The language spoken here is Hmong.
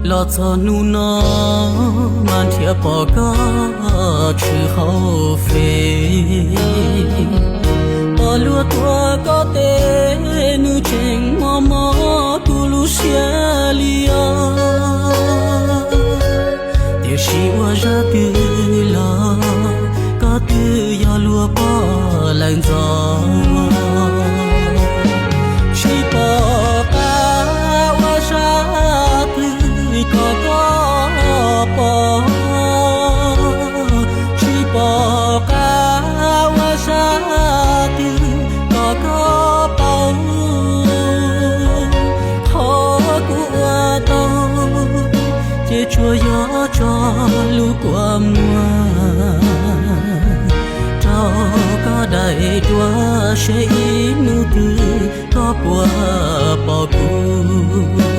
Los txog hnub no mas nrhiav pom koj tshwm hauv Fev, pom luag tuav koj tes, nws tseem mob mob kuv lub siab li os. Tiam sis ua zaj twg los koj twb yog luag poj laim ntxov. Tsis pom qab ua zaj twg kom koj pom, tsis pom qab ua zaj twg kom koj pom. Qhov kuv ua tau ces tsuas yog tso lub kua muag rau koj daim duab seb ib hnub twg koj puas pom kuv.